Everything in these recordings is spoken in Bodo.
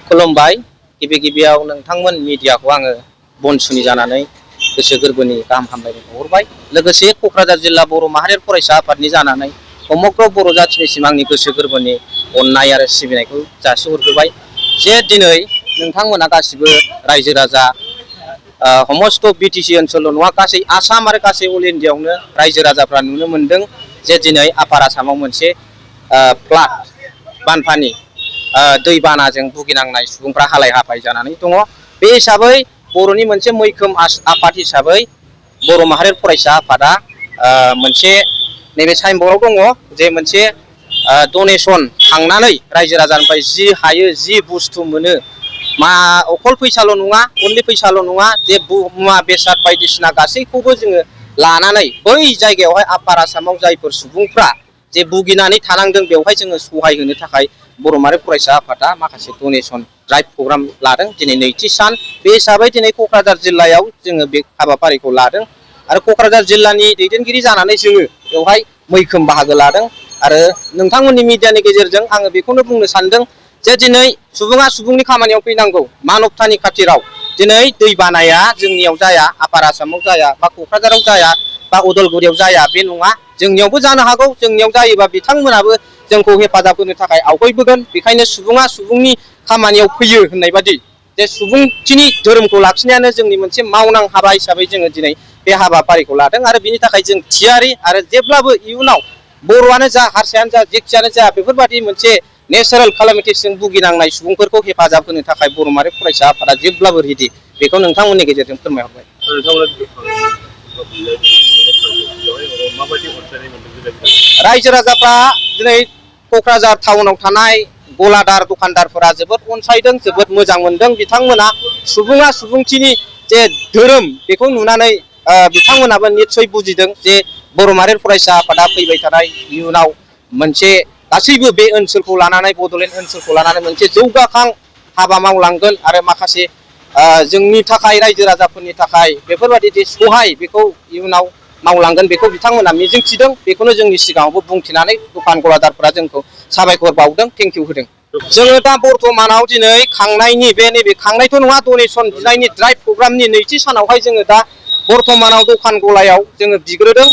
खुलुमबाय गिबि गिबियाव नोंथांमोन मिडियाखौ आङो बनसुनि जानानै गोसो गोरबोनि गाहाम हामलायनाय बावहरबाय। लोगोसे क'क्राझार जिल्ला बर' माहारियारि फरायसा आफादनि जानानै समग्र बर' जाथिनिसिम आंनि गोसो गोरबोनि अननाय आरो सिबिनायखौ जासिहरग्रोबाय जे दिनै नोंथांमोना गासिबो रायजो राजा समस्त बिटिसि ओनसोलल' नङा गासै आसाम आरो गासै अल इन्डियायावनो रायजो राजाफ्रा नुनो मोनदों जे दिनै आपार आसामाव मोनसे फ्लाद बानपानि दैबानाजों भुगिनांनाय सुबुंफ्रा हालाय हाफाय जानानै दङ। बे हिसाबै बर'नि मोनसे मैखोम आफाद हिसाबै बर' माहारियारि फरायसा आफादा मोनसे नैबे साइनबर्डआव दङ जे मोनसे डनेसन थांनानै रायजो राजानिफ्राय जि हायो जि बुस्थु मोनो मा अकल फैसाल' नङा अनलि फैसाल' नङा जे मुवा बेसाद बायदिसिना गासैखौबो जोङो लानानै बै जायगायावहाय आपार आसामाव जायफोर सुबुंफ्रा जे भुगिनानै थानांदों बेवहाय जोङो सहाय होनो थाखाय बर' माहारि फरायसा आफादा माखासे डनेसन ड्राइभ प्रग्राम लादों। दिनै नैथि सान बे हिसाबै दिनै क'क्राझार जिल्लायाव जोङो बे हाबाफारिखौ लादों आरो क'क्राझार जिल्लानि दैदेनगिरि जानानै जोङो बेवहाय मैखोम बाहागो लादों आरो नोंथांमोननि मिडियानि गेजेरजों आङो बेखौनो बुंनो सानदों जे दिनै सुबुङा सुबुंनि खामानियाव फैनांगौ मानबतानि खाथिराव दिनै दै बानाया जोंनियाव जाया आपार आसामाव जाया बा क'क्राझाराव जाया बा उदालगुरियाव जाया बे नङा जोंनियावबो जानो हागौ। जोंनियाव जायोबा बिथांमोनाबो जोंखौ हेफाजाब होनो थाखाय आवगायबोगोन। बेखायनो सुबुङा सुबुंनि खामानियाव फैयो होननाय बादि जे सुबुंथिनि धोरोमखौ लाखिनायानो जोंनि मोनसे मावनां हाबा हिसाबै जोङो दिनै बे हाबाफारिखौ लादों आरो बिनि थाखाय जों थियारि आरो जेब्लाबो इयुनाव बर'आनो जा हारसायानो जा जेखियानो जा बेफोरबायदि मोनसे नेचारेल केलामिटिसजों भुगिनांनाय सुबुंफोरखौ हेफाजाब होनो थाखाय बर' माहारि फरायसा आफादा जेब्लाबो रेडि बेखौ नोंथांमोननि गेजेरजों फोरमायहरबाय। रायजो राजाफ्रा दिनै क'क्राझार टाउनाव थानाय गलादार दखानदारफोरा जोबोद अनसायदों जोबोद मोजां मोनदों। बिथांमोना सुबुङा सुबुंथिनि जे धोरोम बेखौ नुनानै बिथांमोनाबो निस्सय बुजिदों जे बर' माहारि फरायसा आफादा फैबाय थानाय इयुनाव मोनसे गासैबो बे ओनसोलखौ लानानै बड'लेण्ड ओनसोलखौ लानानै मोनसे जौगाखां हाबा मावलांगोन आरो माखासे जोंनि थाखाय रायजो राजाफोरनि थाखाय बेफोरबायदि जे सहाय बेखौ इयुनाव मावलांगोन बेखौ बिथांमोना मिजिंथिदों। बेखौनो जोंनि सिगाङावबो बुंथिनानै दखान गलादारफोरा जोंखौ साबायखर बावदों थेंकिउ होदों। जोङो दा बर्थमानाव दिनै खांनायनि नैबे खांनायथ' नङा डनेसन बिनायनि ड्राइभ प्रग्रामनि नैथि सानावहाय जोङो दा बर्थमानाव दखान गलायाव जोङो बिग्रोदों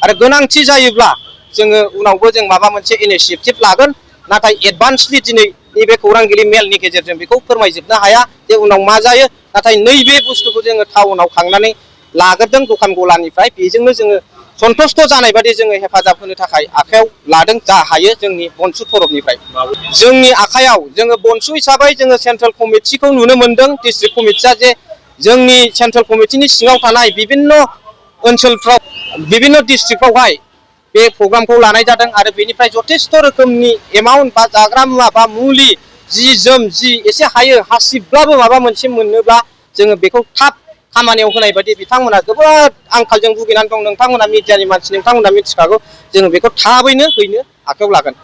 आरो गोनांथि जायोब्ला जोङो उनावबो जों माबा मोनसे इनिसियेटिभ लागोन। नाथाय एडभान्सलि दिनै नैबे खौरांगिरि मेलनि गेजेरजों बेखौ फोरमायजोबनो हाया जे उनाव मा जायो। नाथाय नैबे बुस्थुखौ जोङो टाउनाव खांनानै लाग्रोदों दखान गलानिफ्राय बेजोंनो जोङो सन्थुष्ट' जानाय बादि जोङो हेफाजाब होनो थाखाय आखायाव लादों जा हायो जोंनि बनसु तरफनिफ्राय। जोंनि आखायाव जोङो बनसु हिसाबै जोङो सेन्ट्रेल कमिटिखौ नुनो मोनदों डिस्ट्रिक्ट कमिटिया जे जोंनि सेन्ट्रेल कमिटिनि सिङाव थानाय बिभिन्न ओनसोलफ्राव बिभिन्न डिस्ट्रिक्टआवहाय बे प्रग्रामखौ लानाय जादों आरो बेनिफ्राय जथेस्थ' रोखोमनि एमाउन्ट बा जाग्रा मुवा बा मुलि जि जोम जि एसे हायो हासिबब्लाबो माबा मोनसे मोनोब्ला जोङो बेखौ थाब खामानियाव होनाय बायदि बिथांमोना जोबोद आंखालजों भुगिनानै दं। नोंथांमोना मिडियानि मानसि नोंथांमोना मिथिखागौ जोङो बेखौ थाबैनो हैनो आखायाव लागोन।